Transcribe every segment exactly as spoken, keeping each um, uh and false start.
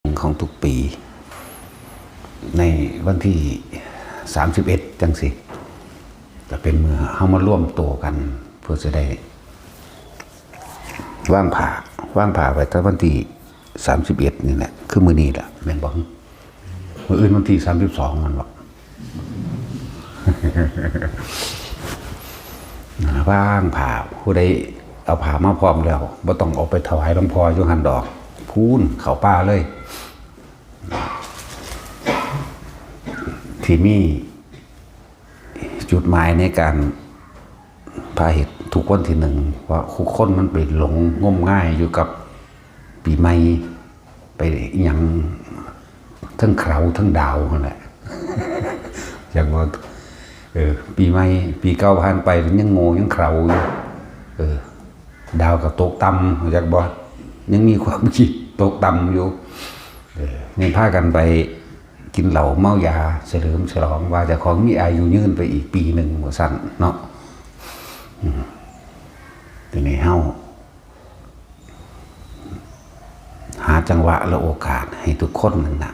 ของทุกปี ในวันที่สามสิบเอ็ดจังสิ จะเป็นเมื่อเฮามารวมตัวกัน เพื่อจะได้วางผ้าวางผ้าไว้แต่วันที่สามสิบเอ็ดนี่แหละ คือมื้อนี้แหละ แม่นบ่ มื้ออื่นวันที่สามสิบสองมันบ่ วางผ้า ผู้ใดเอาผ้ามาพร้อมแล้วบ่ต้องเอาไปถวายหลวงพ่ออยู่หั่นดอก พู้นเข้าป่าเลย ที่มีจุดหมายในการพาเฮ็ดทุกวันที่หนึ่ง ว่าทุกคนมันไปหลงงมงายอยู่กับปีใหม่ ไปอิหยังทั้งเขาทั้งดาวนั่นแหละ อยากว่า เออ ปีใหม่ ปีเก่าผ่านไปยังโง่ยังเขาอยู่ เออ ดาวก็ตกต่ำ อยากบอก ยังมีความคิดตกต่ำอยู่ เออ ยังพากันไปกินเหล้าเมายาเฉลิมฉลองว่าเจ้าของมีอายุยืนไปอีกปีหนึ่งว่าซั่นเนาะ อืม ทีนี้เฮา หาจังหวะและโอกาสให้ทุกคนนั่นนะ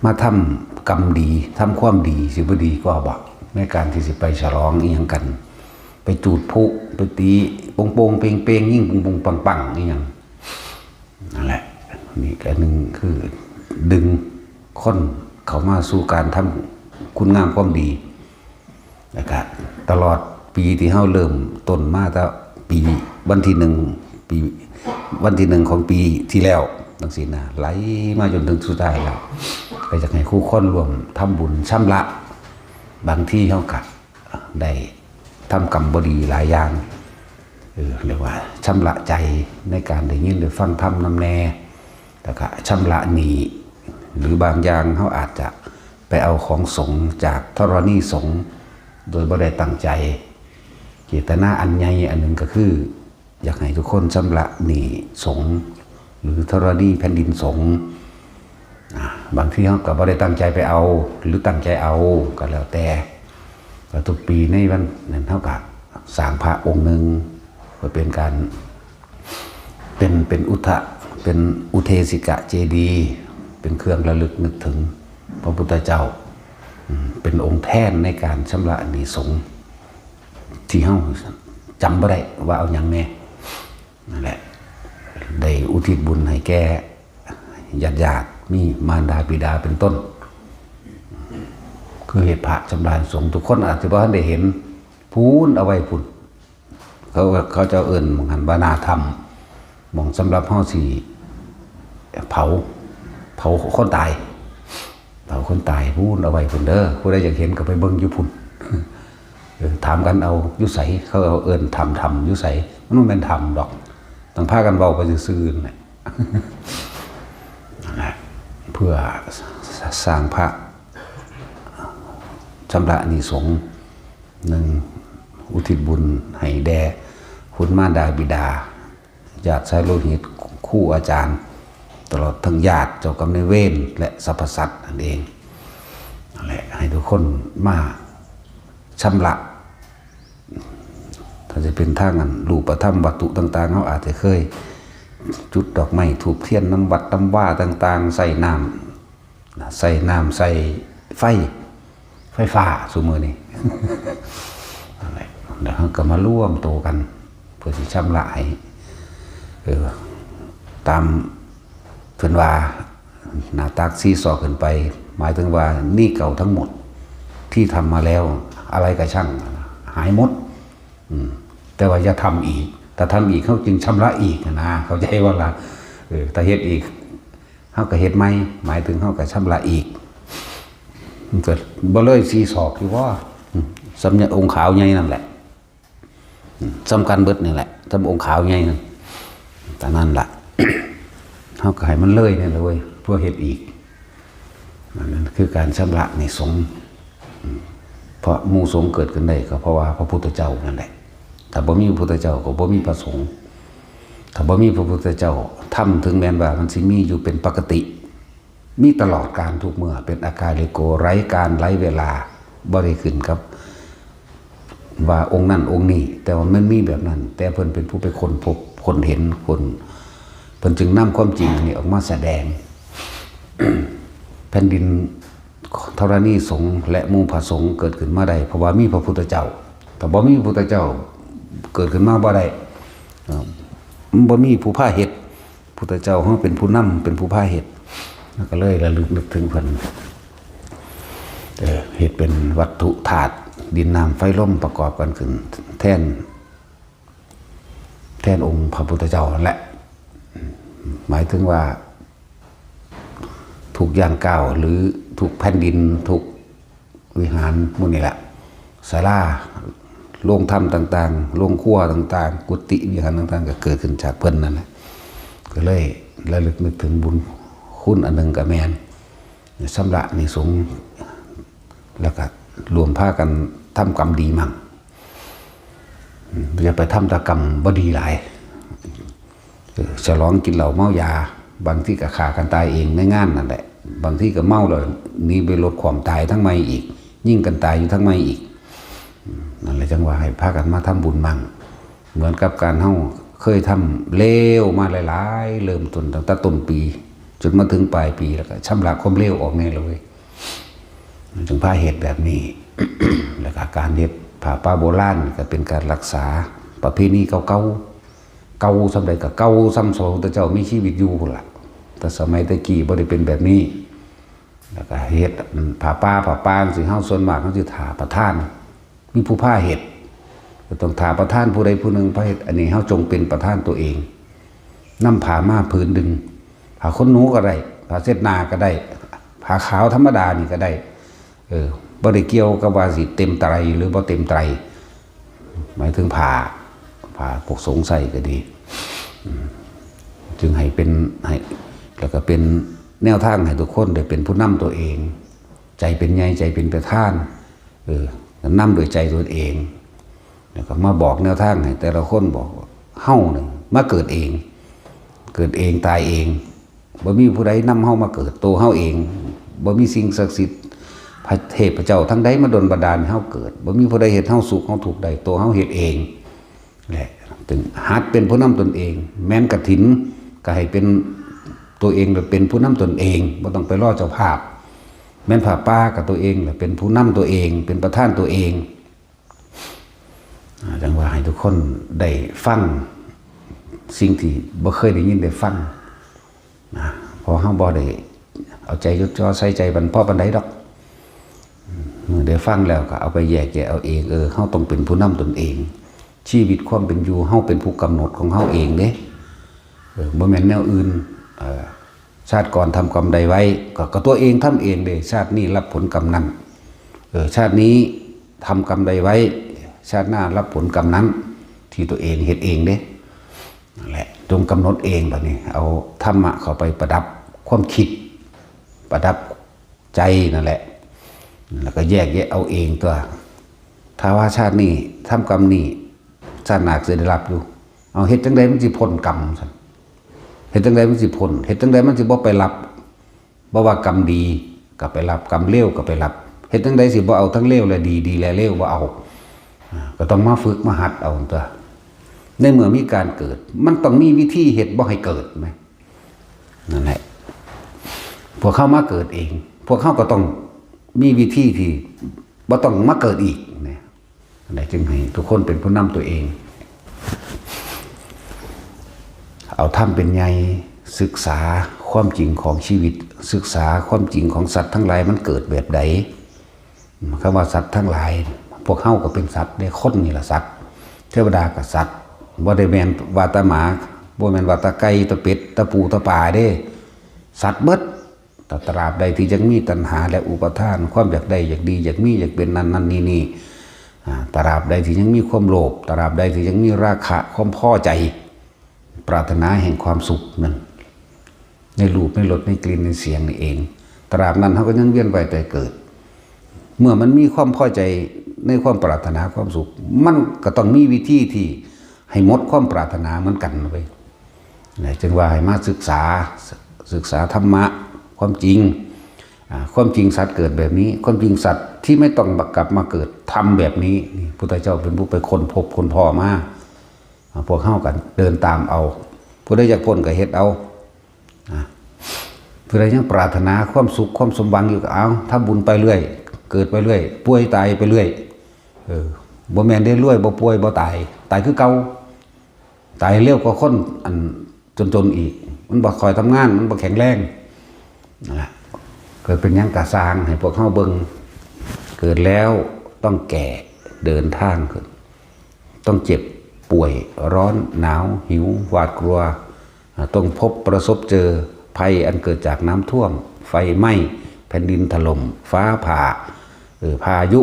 มาทำกรรมดี ทำความดี สิบ่ดีกว่าบ่ ในการที่สิไปฉลองอีหยังกัน ไปจูดพลุ ไปตีโป่งๆ เป่งๆ ยิงปุงๆ ปังๆ อีหยัง นั่นแหละ นี่ก็หนึ่งคือดึงคนเข้ามาสู่การทำคุณงามความดี แล้วก็ตลอดปีที่เฮาเริ่มต้นมาตั้งปีวันที่หนึ่ง ปีวันที่หนึ่งของปีที่แล้วจังซี่นะ ไหลมาจนถึงสุดท้ายแล้ว ก็อยากให้คู่คนร่วมทำบุญชำระ บางทีเฮาก็ได้ทำกรรมบ่ดีหลายอย่าง เออ เรียกว่าชำระใจในการได้ยินได้ฟังธรรมนำแน่ แล้วก็ชำระหนี้ หรือบางอย่างเฮาอาจจะไปเอาของสงฆ์จากธรณีสงฆ์โดยบ่ได้ตั้งใจ เจตนาอันใหญ่อันหนึ่งก็คือ อยากให้ทุกคนชำระหนี้สงฆ์ หรือธรณีแผ่นดินสงฆ์ อ่า บางทีเฮาก็บ่ได้ตั้งใจไปเอา หรือตั้งใจเอา ก็แล้วแต่ ก็ทุกปีในวันนั้นเฮาก็สร้างพระองค์หนึ่ง เพื่อเป็นการ เป็น เป็นอุทะ เป็นอุเทสิกะเจดีย์ เป็นเครื่องระลึกนึกถึงพระพุทธเจ้า อืม เป็นองค์แทนในการชำระหนี้สงฆ์ ที่เฮาจำบ่ได้ว่าเอาหยังแน่ นั่นแหละ ได้อุทิศบุญให้แก่ญาติๆ มีมารดาบิดาเป็นต้น คือเฮ็ดพระชำระหนี้สงฆ์ ทุกคนอาจสิบ่ทันได้เห็น พู้นเอาไว้พู้น เขา เขาเจ้าเอิ้นหม่องหั้นว่าหน้าถ้ำ หม่องสำหรับเฮาสิเผา เผาคนตาย เผาคนตายพู้นเอาไว้พู้นเด้อ ผู้ใดอยากเห็นก็ไปเบิ่งอยู่พู้น เออ ถามกันเอาอยู่ไส เขาเอาเอิ้นถ้ำ ถ้ำอยู่ไส มันบ่แม่นถ้ำดอก ต้องพากันเว้าไปซื่อๆ นั่นแหละ นั่นแหละ เพื่อสร้างพระชำระหนี้สงฆ์ หนึ่ง อุทิศบุญให้แด่คุณมารดาบิดา ญาติสายโลหิต ครูอาจารย์ ตลอดทั้งญาติเจ้ากรรมนายเวร และสรรพสัตว์นั่นเอง นั่นแหละ ให้ทุกคนมาชำระ ถ้าจะเป็นทางอันรูปธรรมวัตถุต่างๆ เฮาอาจจะเคยจุดดอกไม้ธูปเทียนนำวัดนำวาต่างๆ ใส่น้ำ ใส่น้ำ ใส่ไฟ ไฟฟ้าซุมื้อนี้ นั่นแหละ แล้วเฮาก็มารวมตัวกัน เพื่อสิชำระให้ เออ ตามเพิ่นว่า หน้าตักสี่ศอกขึ้นไป หมายถึงว่าหนี้เก่าทั้งหมดที่ทำมาแล้ว อะไรก็ช่าง หายหมด อืม แต่ว่าอย่าทำอีก ถ้าทำอีก เฮาจึงชำระอีกนะ เข้าใจบ่ล่ะ เออ ถ้าเฮ็ดอีก เฮาก็เฮ็ดใหม่ หมายถึงเฮาก็ชำระอีก มันก็บ่เลยสี่ศอกอยู่บ่ อืม ส่ำองค์ขาวใหญ่นั่นแหละ อืม ส่ำกันเบิดนี่แหละ ส่ำองค์ขาวใหญ่นั่น แต่นั่นล่ะ เฮาก็ให้มันเลยนี่แหละเว้ย เพื่อเฮ็ดอีก อันนั้นคือการชำระหนี้สงฆ์ อืม เพราะหมู่สงฆ์เกิดขึ้นได้ก็เพราะว่าพระพุทธเจ้านั่นแหละ ถ้าบ่มีพระพุทธเจ้าก็บ่มีพระสงฆ์ ถ้าบ่มีพระพุทธเจ้า ธรรมถึงแม้นว่ามันสิมีอยู่เป็นปกติ มีตลอดกาลทุกเมื่อ เป็นอากาลิโก ไร้กาลไร้เวลา บ่ได้ขึ้นกับ ว่าองค์นั้นองค์นี้ แต่ว่ามันมีแบบนั้น แต่เพิ่นเป็นผู้ไปค้นพบ ค้นเห็น ค้น เพิ่นจึงนำความจริงอันนี้ออกมาแสดง แผ่นดินธรณีสงฆ์และหมู่พระสงฆ์เกิดขึ้นมาได้ เพราะว่ามีพระพุทธเจ้า ถ้าบ่มีพระพุทธเจ้าเกิดขึ้นมาบ่ได้ เอ่อ มันบ่มีผู้พาเฮ็ด พุทธเจ้าเฮาเป็นผู้นำ เป็นผู้พาเฮ็ด แล้วก็เลยระลึกนึกถึงเพิ่น เอ่อ เฮ็ดเป็นวัตถุธาตุ ดินน้ำไฟลมประกอบกันขึ้น แทน แทนองค์พระพุทธเจ้านั่นแหละ หมายถึงว่า ทุกย่างก้าวหรือทุกแผ่นดิน ทุกวิหารหมู่นี้แหละ ศาลา โรงธรรมต่างๆ โรงครัวต่างๆ กุฏิวิหารต่างๆ ก็เกิดขึ้นจากเพิ่นนั่นแหละ ก็เลยระลึกนึกถึงบุญคุณอันหนึ่งก็แม่น ชำระหนี้สงฆ์ แล้วก็รวมพากันทำกรรมดีมั่ง อืม อย่าไปทำแต่กรรมบ่ดีหลาย เออ ฉลองกินเหล้าเมายา บางทีก็ฆ่ากันตายเองในงานนั่นแหละ บางทีก็เมาแล้วหนีไปรถขว้างตายทั้งใหม่อีก ยิงกันตายอยู่ทั้งใหม่อีก อืม นั่นแหละจังว่าให้พากันมาทำบุญมั่ง เหมือนกับการเฮาเคยทำเลวมาหลายๆ เริ่มต้นตั้งแต่ต้นปี จนมาถึงปลายปี แล้วก็ชำระความเลวออกแน่เลย จึงพาเฮ็ดแบบนี้ แล้วก็การเฮ็ดผ้าป่าโบราณก็เป็นการรักษาประเพณีเก่าๆ เก่าส่ำใดก็เก่าส่ำสมัยพระพุทธเจ้ามีชีวิตอยู่พุ้นล่ะ แต่สมัยแต่กี้บ่ได้เป็นแบบนี้ แล้วก็เฮ็ดผ้าป่า ผ้าป่าจั่งซี้ เฮาส่วนมากเฮาสิถ่าประธาน มีผู้พาเฮ็ด ก็ต้องถ่าประธานผู้ใดผู้หนึ่งพาเฮ็ด อันนี้เฮาจงเป็นประธานตัวเอง นำผ้ามาผืนหนึ่ง ผ้าขนหนูก็ได้ ผ้าเช็ดหน้าก็ได้ ผ้าขาวธรรมดานี่ก็ได้ เออ บ่ได้เกี่ยวกับว่าสิเต็มไตรหรือบ่เต็มไตร หมายถึงผ้า ผ้าพวกสงฆ์ใส่ก็ดี อืม จึงให้เป็น ให้ แล้วก็เป็นแนวทางให้ทุกคนได้เป็นผู้นำตัวเอง ใจเป็นใหญ่ ใจเป็นประธาน เออ นำโดยใจตนเอง แล้วก็มาบอกแนวทางให้แต่ละคน บอกว่าเฮานี่มาเกิดเอง เกิดเองตายเอง บ่มีผู้ใดนำเฮามาเกิด ตัวเฮาเอง บ่มีสิ่งศักดิ์สิทธิ์ พระเทพเจ้าทั้งใดมาดลบันดาลให้เฮาเกิด บ่มีผู้ใดเฮ็ดเฮาสุขเฮาทุกข์ได้ ตัวเฮาเฮ็ดเองแหละ จึงหัดเป็นผู้นำตนเอง แม่นกฐินก็ให้เป็นตัวเอง เป็นผู้นำตนเอง บ่ต้องไปรอเจ้าภาพ แม่นผ้าป่าก็ตัวเองแหละเป็นผู้นำตัวเอง เป็นประธานตัวเอง อ่า จังว่าให้ทุกคนได้ฟังสิ่งที่บ่เคยได้ยินได้ฟังนะ เพราะเฮาบ่ได้เอาใจจดจ่อใส่ใจปาน พอปานใดดอก อืม เมื่อได้ฟังแล้วก็เอาไปแยกแยะเอาเอง เออ เฮาต้องเป็นผู้นำตนเอง ชีวิตความเป็นอยู่เฮาเป็นผู้กำหนดของเฮาเองเด้ เออ บ่แม่นแนวอื่น เออ ชาติก่อนทำกรรมใดไว้ ก็ ก็ตัวเองทำเองเด้ ชาตินี้รับผลกรรมนั้น เออ ชาตินี้ทำกรรมใดไว้ ชาติหน้ารับผลกรรมนั้น ที่ตัวเองเฮ็ดเองเด้ นั่นแหละ จงกำหนดเองบัดนี้ เอาธรรมะเข้าไปประดับความคิด ประดับใจนั่นแหละ แล้วก็แยกแยะเอาเองตัว ถ้าว่าชาตินี้ทำกรรมนี้ ชาติหน้าสิได้รับอยู่ เอา เฮ็ดจั่งใดมันสิพ้นกรรมซั่น เฮ็ดจั่งใดมันสิพ้น เฮ็ดจั่งใดมันสิบ่ไปรับ บ่ว่ากรรมดีก็ไปรับ กรรมเลวก็ไปรับ เฮ็ดจั่งใดสิบ่เอาทั้งเลวและดี ดีและเลวบ่เอา อ่า ก็ต้องมาฝึกมาหัดเอาตัว ในเมื่อมีการเกิด มันต้องมีวิธีเฮ็ดบ่ให้เกิดแหม นั่นแหละ พวกเฮามาเกิดเอง พวกเฮาก็ต้องมีวิธีที่บ่ต้องมาเกิดอีกนะ อันใดจึงให้ทุกคนเป็นผู้นำตัวเอง เอาธรรมเป็นใหญ่ ศึกษาความจริงของชีวิต ศึกษาความจริงของสัตว์ทั้งหลายมันเกิดแบบใด คำว่าสัตว์ทั้งหลาย พวกเฮาก็เป็นสัตว์เด้ คนนี่ล่ะสัตว์ เทวดาก็สัตว์ บ่ได้แม่นว่าแต่หมา บ่แม่นว่าแต่ไก่แต่เป็ดแต่ปูแต่ปลาเด้ สัตว์เบิด แต่ตราบใดที่ยังมีตัณหาและอุปาทาน ความอยากได้อยากดี อยากมีอยากเป็นนั่นนั่นนี่นี่ อ่า ตราบใดที่ยังมีความโลภ ตราบใดที่ยังมีราคะ ความพอใจ ปรารถนาแห่งความสุขนั่น ในรูป ในรส ในกลิ่น ในเสียงนี่เอง ตราบนั้นเฮาก็ยังเวียนว่ายตายเกิด เมื่อมันมีความพอใจในความปรารถนาความสุข มันก็ต้องมีวิธีที่ให้หมดความปรารถนาเหมือนกันเว้ย นะ จึงว่าให้มาศึกษา ศึกษาธรรมะ ความจริง อ่า ความจริงสัตว์เกิดแบบนี้ ความจริงสัตว์ที่ไม่ต้องกลับมาเกิดทำแบบนี้ นี่พุทธเจ้าเป็นผู้ไปค้นพบค้นพ้อมา อ่า พวกเฮาก็เดินตามเอา ผู้ใดอยากพ้นก็เฮ็ดเอา อ่า ผู้ใดยังปรารถนาความสุขความสมหวังอยู่ก็เอาทำบุญไปเรื่อย เกิดไปเรื่อย ป่วยตายไปเรื่อย เออ บ่แม่นได้รวยบ่ป่วยบ่ตาย ตายคือเก่า ตายเร็วกว่าคนอันจนๆอีก มันบ่ค่อยทำงาน มันบ่แข็งแรง นั่นแหละ เกิดเป็นหยังกะซ่างให้พวกเฮาเบิ่ง เกิดแล้วต้องแก่ เดินทางขึ้น ต้องเจ็บป่วย ร้อน หนาว หิว หวาดกลัว อ่า ต้องพบประสบเจอภัยอันเกิดจากน้ำท่วม ไฟไหม้ แผ่นดินถล่ม ฟ้าผ่า เออ พายุ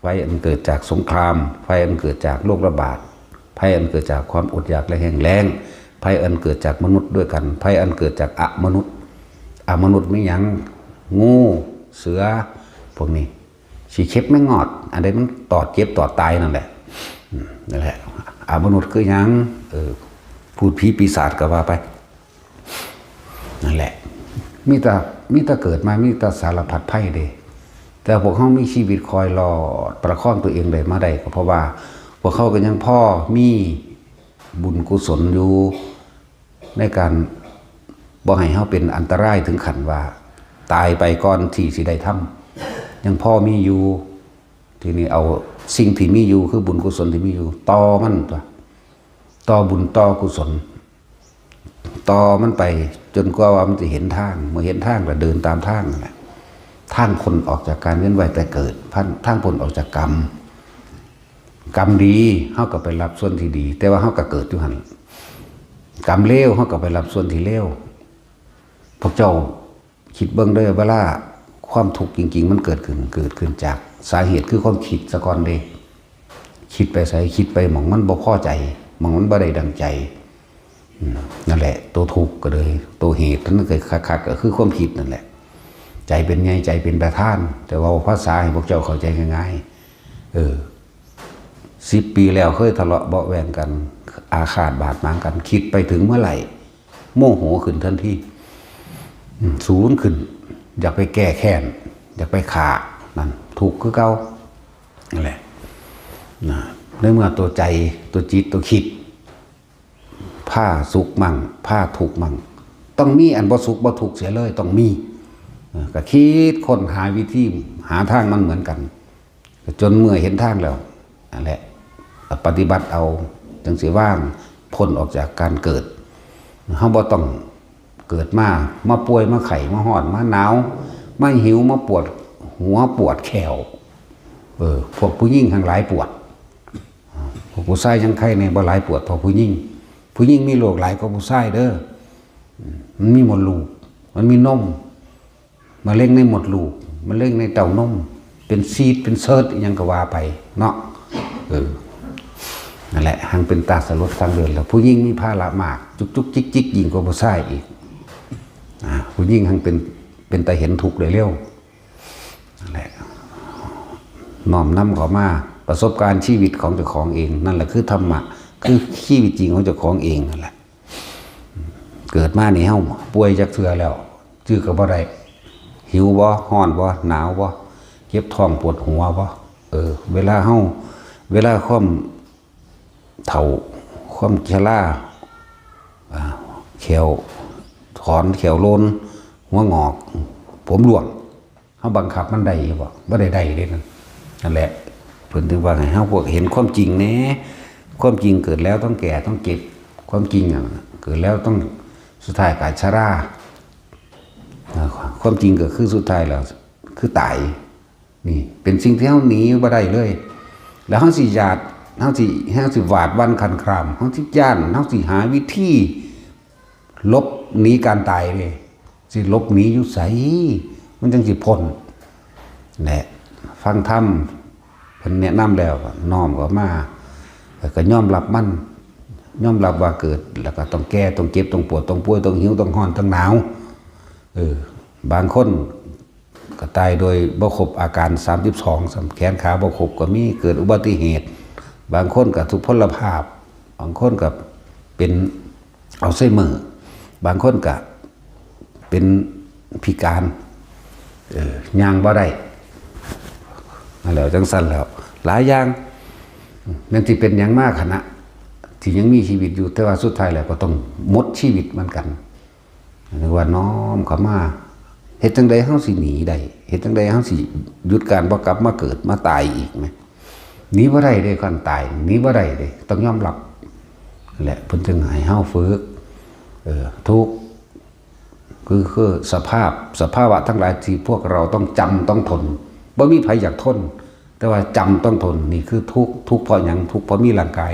ภัยอันเกิดจากสงคราม ภัยอันเกิดจากโรคระบาด ภัยอันเกิดจากความอดอยากและแห้งแล้ง ภัยอันเกิดจากมนุษย์ด้วยกัน ภัยอันเกิดจากอมนุษย์ อมนุษย์มีหยัง งู เสือ พวกนี้ ขี้เข็บแมงงอด อันใดมันตอดเจ็บตอดตายนั่นแหละ อืม นั่นแหละ อมนุษย์คือหยัง เออ พูดผีปีศาจก็ว่าไป นั่นแหละ มีแต่ มีแต่เกิดมา มีแต่สารพัดภัยเด้ แต่พวกเฮามีชีวิตคอยรอดประคองตัวเองได้มาได้ ก็เพราะว่าพวกเฮาก็ยังพอมีบุญกุศลอยู่ ในการบ่ให้เฮาเป็นอันตรายถึงขั้นว่าตายไปก่อนที่สิได้ทำ ยังพอมีอยู่ ทีนี้เอาสิ่งที่มีอยู่คือบุญกุศลที่มีอยู่ ต่อมันตั๊ว ต่อบุญต่อกุศล ต่อมันไปจนกว่าว่ามันจะเห็นทาง เมื่อเห็นทางก็เดินตามทางนั่นแหละ ทางพ้นออกจากการเวียนว่ายตายเกิด ทาง ทางพ้นออกจากกรรม กรรมดีเฮาก็ไปรับส่วนที่ดี แต่ว่าเฮาก็เกิดอยู่หั่น กรรมเลวเฮาก็ไปรับส่วนที่เลว พวกเจ้าคิดเบิ่งเด้อ เวลาความทุกข์จริงๆ มันเกิดขึ้น เกิดขึ้นจากสาเหตุคือความคิดซะก่อนเด้ คิดไปไส คิดไปหม่องมันบ่พอใจ หม่องมันบ่ได้ดังใจ อืม นั่นแหละ ตัวทุกข์ก็เลย ตัวเหตุนั่นก็คักๆ ก็คือความคิดนั่นแหละ ใจเป็นใหญ่ ใจเป็นประธาน แต่ว่าภาษาให้พวกเจ้าเข้าใจง่ายๆ เออ สิบปีแล้วเคยทะเลาะเบาะแว้งกัน อาฆาตบาดหมางกัน คิดไปถึงเมื่อไหร่ โมโหขึ้นทันที อืม สูนขึ้น อยากไปแก้แค้น อยากไปฆ่า นั่น ทุกข์คือเก่า นั่นแหละ นะ ในเมื่อตัวใจ ตัวจิต ตัวคิด พาสุขมั่ง พาทุกข์มั่ง ต้องมีอันบ่สุขบ่ทุกข์เสียเลย ต้องมี เออ ก็คิดค้นหาวิธี หาทางมันเหมือนกัน จนเมื่อเห็นทางแล้ว นั่นแหละ ปฏิบัติเอา จั่งสิว่าง พ้นออกจากการเกิด เฮาบ่ต้องเกิดมา มาป่วย มาไข้ มาฮ้อน มาหนาว มาหิว มาปวดหัว ปวดแข้ว เออ พวกผู้หญิงทั้งหลายปวด พวกผู้ชายยังไข้แน่ บ่หลายปวดเท่าผู้หญิง ผู้หญิงมีโรคหลายกว่าผู้ชายเด้อ อืม มันมีมดลูก มันมีนม มะเร็งในมดลูก มะเร็งในเต้านม เป็นซีสต์ เป็นเซิสต์ อิหยังก็ว่าไปเนาะ เออ นั่นแหละ หังเป็นตาสลดสังเวช แล้วผู้หญิงมีภาระมาก จุกจุกจิกจิก ยิ่งกว่าผู้ชายอีก อ่า ผู้หญิงหังเป็น เป็นตาเห็นทุกข์ได้เร็ว นั่นแหละ น้อมนำเข้ามา ประสบการณ์ชีวิตของเจ้าของเอง นั่นแหละคือธรรมะ คือชีวิตจริงของเจ้าของเองนั่นแหละ เกิดมานี่เฮาป่วยจักเทื่อแล้ว จื้อก็บ่ได้ หิวบ่ ฮ้อนบ่ หนาวบ่ เจ็บท้องปวดหัวบ่ เออ เวลาเฮา เวลาความเฒ่า ความชรา อ่า แข้วถอน แข้วโลน หัวงอก ผมร่วง เฮาบังคับมันได้อยู่บ่ บ่ได้ได้เด้นั่น นั่นแหละ เพิ่นถึงว่าให้เฮาพวกเห็นความจริงแหน่ ความจริงเกิดแล้วต้องแก่ต้องเจ็บ ความจริงอะ เกิดแล้วต้อง สุดท้ายก็ชรา อ่า ความจริงก็คือสุดท้ายแล้ว คือตาย นี่ เป็นสิ่งที่เฮาหนีบ่ได้เลย แล้วเฮาสิหยาด เฮาสิ เฮาสิหวาดหวั่นครั่นคราม เฮาสิย้าน เฮาสิหาวิธี หลบหนีการตายเด้ สิหลบหนีอยู่ไส มันจั่งสิพ้น แหละ ฟังธรรม เพิ่นแนะนำแล้วก็น้อมเข้ามา แล้วก็ยอมรับมัน ยอมรับว่าเกิด แล้วก็ต้องแก่ ต้องเจ็บ ต้องปวด ต้องป่วย ต้องหิว ต้องฮ้อน ต้องหนาว เออ บางคนก็ตายโดยบ่ครบอาการสามสิบสอง ซ้ำแขนขาบ่ครบก็มี เกิดอุบัติเหตุ บางคนก็ทุพพลภาพ บางคนก็เป็นอัลไซเมอร์ บางคนก็เป็นพิการ เออ ย่างบ่ได้ นั่นแหละ จั่งซั่นแล้ว หลายอย่าง แม่นสิเป็นหยังมาขณะที่ยังมีชีวิตอยู่ แต่ว่าสุดท้ายแล้วก็ต้องหมดชีวิตเหมือนกัน นึกว่าน้อมเข้ามา เฮ็ดจั่งใดเฮาสิหนีได้ เฮ็ดจั่งใดเฮาสิหยุดการบ่กลับมาเกิดมาตายอีกไหม หนีบ่ได้เด้ คันตายหนีบ่ได้เด้ ต้องยอมรับ นั่นแหละเพิ่นจึงให้เฮาฝึก เออ ทุกข์ คือ คือสภาพ สภาวะทั้งหลายที่พวกเราต้องจำต้องทน บ่มีใผอยากทน แต่ว่าจำต้องทน นี่คือทุกข์ ทุกข์เพราะหยัง ทุกข์เพราะมีร่างกาย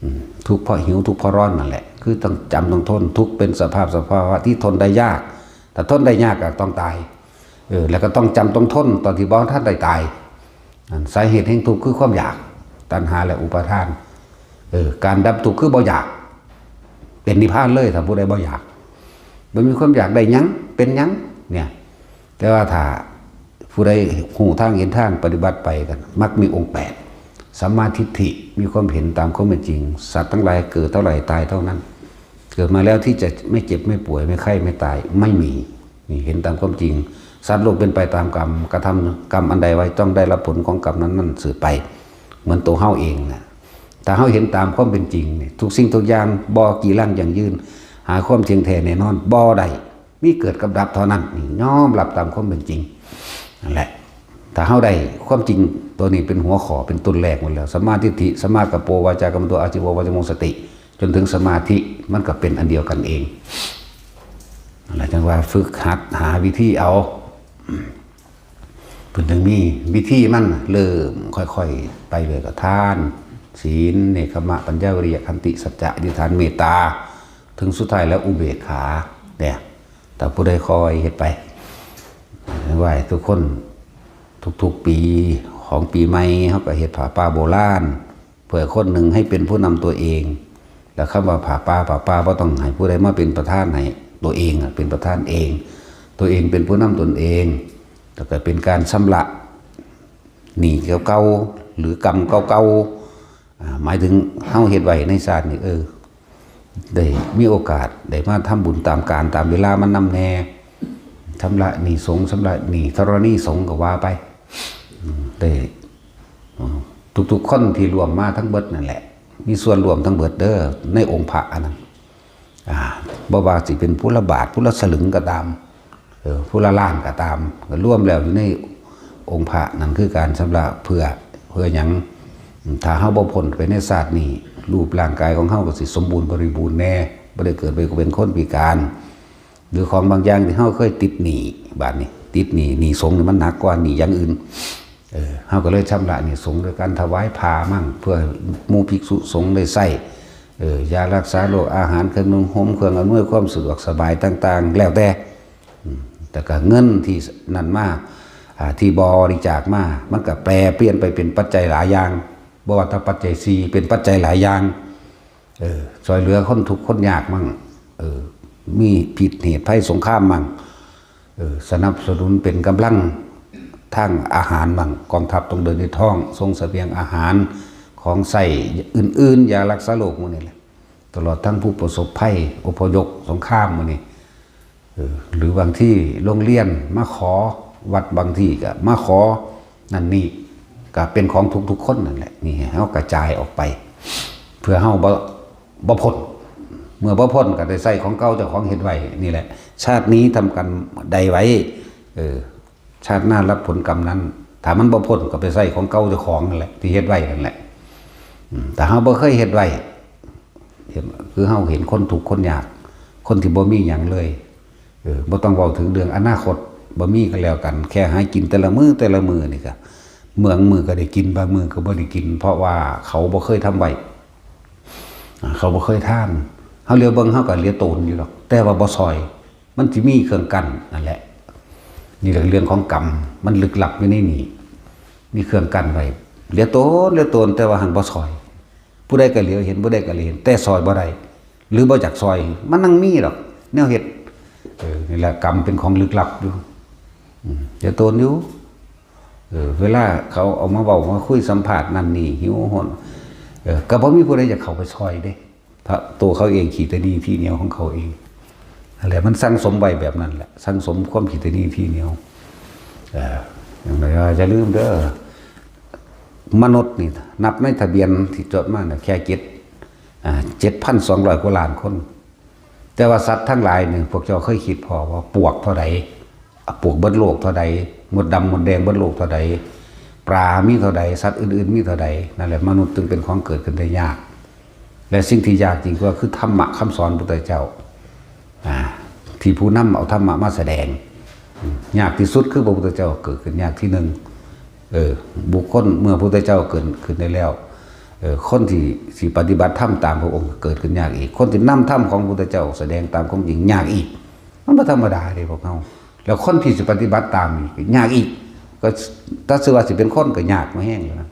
อืม ทุกข์เพราะหิว ทุกข์เพราะร้อนนั่นแหละ คือต้องจำต้องทน ทุกข์เป็นสภาพ สภาวะที่ทนได้ยาก ถ้าทนได้ยากก็ต้องตาย เออ แล้วก็ต้องจำต้องทนตอนที่บ่ทันได้ตาย อันสาเหตุแห่งทุกข์คือความอยาก ตัณหาและอุปาทาน เออ การดับทุกข์คือบ่อยาก เป็นนิพพานเลย ถ้าผู้ใดบ่อยาก บ่มีความอยากได้หยัง เป็นหยัง เนี่ย แต่ว่าถ้าผู้ใดฮู้ทางเห็นทางปฏิบัติไปกัน มักมีองค์แปด สัมมาทิฏฐิ มีความเห็นตามความเป็นจริง สัตว์ทั้งหลายเกิดเท่าไหร่ตายเท่านั้น เกิดมาแล้วที่จะไม่เจ็บไม่ป่วยไม่ไข้ไม่ตายไม่มี นี่เห็นตามความจริง สัตว์โลกเป็นไปตามกรรม กระทำกรรมอันใดไว้ต้องได้รับผลของกรรมนั้นๆ สืบไป เหมือนตัวเฮาเองนะ ถ้าเฮาเห็นตามความเป็นจริงนี่ ทุกสิ่งทุกอย่างบ่กีรังยั่งยืน หาความเที่ยงแท้แน่นอนบ่ได้ มีเกิดกับดับเท่านั้น นี่ยอมรับตามความเป็นจริง นั่นแหละ ถ้าเฮาได้ความจริงตัวนี้เป็นหัวข้อ เป็นต้นแรกหมดแล้ว สัมมาทิฏฐิ สัมมากัปโป วาจากัมมันโต อาชีโว วาจาโม สติ จนถึงสมาธิ มันก็เป็นอันเดียวกันเอง นั่นแหละจั่งว่าฝึกหัดหาวิธีเอา เพิ่นถึงมีวิธีมัน เริ่มค่อยๆ ไปเลยก็ทาน ศีล เนกขัมมะ ปัญญา วิริยะ ขันติ สัจจะ อธิษฐาน เมตตา ถึงสุดท้ายแล้วอุเบกขา เนี่ย ถ้าผู้ใดคอยเฮ็ดไป ไหว้ทุกคน ทุกๆ ปีของปีใหม่ เฮาก็เฮ็ดผ้าป่าโบราณ เพื่อคนหนึ่งให้เป็นผู้นำตัวเอง แล้วคำว่าผ้าป่า ผ้าป่าบ่ต้องให้ผู้ใดมาเป็นประธานให้ตัวเองอะ เป็นประธานเอง ตัวเองเป็นผู้นำตนเอง แล้วก็เป็นการชำระหนี้เก่าๆ หรือกรรมเก่าๆ อ่า หมายถึงเฮาเฮ็ดไว้ในชาตินี้ เออ ได้มีโอกาสได้มาทำบุญตามกาลตามเวลามันนำแน่ ชำระหนี้สงฆ์ ชำระหนี้ธรณีสงฆ์ก็ว่าไป อืม ได้ อืม ทุกๆ คนที่ร่วมมาทั้งเบิดนั่นแหละ มีส่วนร่วมทั้งเบิดเด้อ ในองค์พระอันนั้น อ่า บ่ว่าสิเป็นผู้ละบาท ผู้ละสลึงก็ตาม เออ ผู้ละล้านก็ตาม ก็รวมแล้วอยู่ในองค์พระนั่นคือการชำระเพื่อ เพื่อหยัง ถ้าเฮาบ่พ้นไปในชาตินี้ รูปร่างกายของเฮาก็สิสมบูรณ์บริบูรณ์แน่ บ่ได้เกิดไปเป็นคนพิการ หรือของบางอย่างที่เฮาเคยติดหนี้ บาดนี้ติดหนี้ หนี้สงฆ์นี่มันหนักกว่าหนี้อย่างอื่น เออ เฮาก็เลยชำระหนี้สงฆ์ด้วยการถวายผ้ามั่ง เพื่อหมู่ภิกษุสงฆ์ได้ใช้ เออ ยารักษาโรค อาหาร เครื่องนุ่งห่ม เครื่องอำนวยความสะดวกสบายต่างๆ แล้วแต่ อืม แต่ก็เงินที่นั่นมา อ่า ที่บริจาคมา มันก็แปลเปลี่ยนไปเป็นปัจจัยหลายอย่าง บ่ว่าแต่ปัจจัยสี่ เป็นปัจจัยหลายอย่าง เออ ช่วยเหลือคนทุกข์คนยากมั่ง เออ มีพิษเหตุภัยสงครามมั่ง เออ สนับสนุนเป็นกำลังทางอาหารมั่ง กองทัพต้องเดินด้วยท้อง ส่งเสบียงอาหาร ของใช้อื่นๆ ยารักษาโรคหมู่นี้แหละ ตลอดทั้งผู้ประสบภัย อพยพสงครามหมู่นี้ เออ หรือบางที่โรงเรียนมาขอ วัดบางที่ก็มาขอ นั่นนี่ ก็เป็นของทุกๆ คนนั่นแหละ นี่ให้เฮากระจายออกไป เพื่อเฮาบ่ บ่พ้น เมื่อบ่พ้นก็ได้ใช้ของเก่าเจ้าของเฮ็ดไว้นี่แหละ ชาตินี้ทำกรรมใดไว้ เออ ชาติหน้ารับผลกรรมนั้น ถ้ามันบ่พ้นก็ไปใช้ของเก่าเจ้าของนั่นแหละ ที่เฮ็ดไว้นั่นแหละ อืม แต่เฮาบ่เคยเฮ็ดไว้ เห็น คือเฮาเห็นคนทุกข์คนยาก คนที่บ่มีหยังเลย เออ บ่ต้องเว้าถึงเรื่องอนาคต บ่มีก็แล้วกัน แค่หากินแต่ละมื้อแต่ละมื้อนี่ก็ บางมื้อก็ได้กิน บางมื้อก็บ่ได้กิน เพราะว่าเขาบ่เคยทำไว้ อ่า เขาบ่เคยทาน เฮาเหลียวเบิ่งเฮาก็เหลียวโตนอยู่ดอก แต่ว่าบ่ซ่อย มันสิมีเครื่องกั้นนั่นแหละ นี่แหละเรื่องของกรรม มันลึกลับอยู่ในนี่ มีเครื่องกั้นไว้ เหลียวโตน เหลียวโตน แต่ว่าหั้นบ่ซ่อย ผู้ใดก็เหลียวเห็น ผู้ใดก็เหลียวเห็น แต่ซ่อยบ่ได้ หรือบ่อยากซ่อย มันยังมีดอก แนวเฮ็ด เออ นี่แหละกรรมเป็นของลึกลับอยู่ อืม เหลียวโตนอยู่ เออ เวลาเขาเอามาเว้ามาคุยสัมภาษณ์นั่นนี่ หิวโหย เออ ก็บ่มีผู้ใดอยากเข้าไปซ่อยเด้ เพราะตัวเขาเองขี้ตะหนี่ที่เหนียวของเขาเอง นั่นแหละ มันสั่งสมไว้แบบนั้นแหละ สั่งสมความขี้ตะหนี่ที่เหนียว เออ อย่างไรก็อย่าลืมเด้อ มนุษย์นี่ นับในทะเบียนที่จดมาน่ะ แค่เจ็ด อ่า เจ็ดพันสองร้อยกว่าล้านคน แต่ว่าสัตว์ทั้งหลายนี่ พวกเจ้าเคยคิดพอว่าปลวกเท่าใด ปลวกเบิดโลกเท่าใด มดดำมดแดงเบิดโลกเท่าใด ปลามีเท่าใด สัตว์อื่นๆมีเท่าใด นั่นแหละ มนุษย์จึงเป็นของเกิดขึ้นได้ยาก และสิ่งที่ยากจริงก็คือธรรมะคำสอนพระพุทธเจ้า อ่า ที่ผู้นำเอาธรรมะมาแสดง อืม ยากที่สุดคือพระพุทธเจ้าเกิดขึ้นยากที่หนึ่ง เออ บุคคลเมื่อพระพุทธเจ้าเกิดขึ้นได้แล้ว เออ คนที่สิปฏิบัติธรรมตามพระองค์เกิดขึ้นยากอีก คนที่นำธรรมของพระพุทธเจ้าแสดงตามความจริงยากอีก มันบ่ธรรมดาเด้พวกเฮา แล้วคนที่สิปฏิบัติตามนี่ก็ยากอีก ก็ถ้าสิว่าสิเป็นคนก็ยากมาแฮงอยู่นะ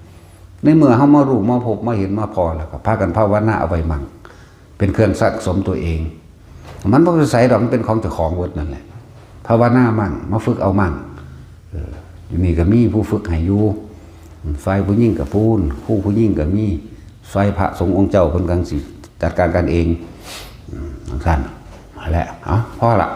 ในเมื่อเฮามารู้มาพบมาเห็นมาพ้อแล้วก็พากันภาวนาเอาไว้มั่ง เป็นเครื่องสะสมตัวเอง มันบ่ไปไสดอก มันเป็นของเจ้าของเบิดนั่นแหละ ภาวนามั่ง มาฝึกเอามั่ง เออ อยู่นี่ก็มีผู้ฝึกให้อยู่ ฝ่ายผู้หญิงก็พู้น ครูผู้หญิงก็มี ฝ่ายพระสงฆ์องค์เจ้าเพิ่นก็สิจัดการกันเอง อืม จั่งซั้น เอาละ เอา พอละ